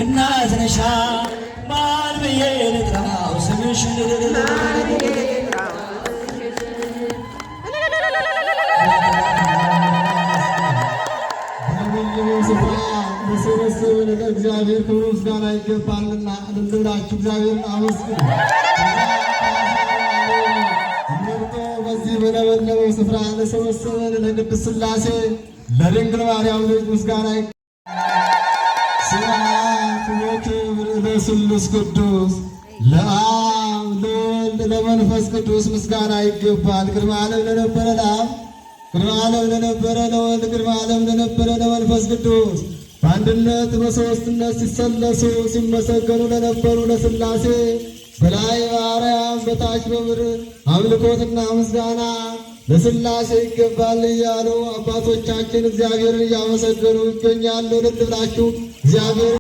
እናት ነሻ ማን ብዬ ልጥራው ስምሽን? ስፍራ ለሰበሰበን ለእግዚአብሔር ክብር ምስጋና ይገባልና እልል ብላችሁ እግዚአብሔርን አመስግኑ። መርጦ በዚህ በለመለመው ስፍራ ለሰበሰበን ለቅድስት ሥላሴ ለድንግል ማርያም ልጅ ምስጋና። ስብሐት ወክብር ለስሉስ ቅዱስ፣ ለአብ ለወልድ ለመንፈስ ቅዱስ ምስጋና ይገባል። ቅድመ ዓለም ለነበረ ለአብ፣ ቅድመ ዓለም ለነበረ ለወልድ፣ ቅድመ ዓለም ለነበረ ለመንፈስ ቅዱስ፣ በአንድነት በሦስትነት ሲሰለሱ ሲመሰገኑ ለነበሩ ለሥላሴ በላይ በአርያም በታች በምድር አምልኮትና ምስጋና ለሥላሴ ይገባል እያሉ አባቶቻችን እግዚአብሔርን እያመሰገኑ ይገኛሉ። እልል ብላችሁ እግዚአብሔር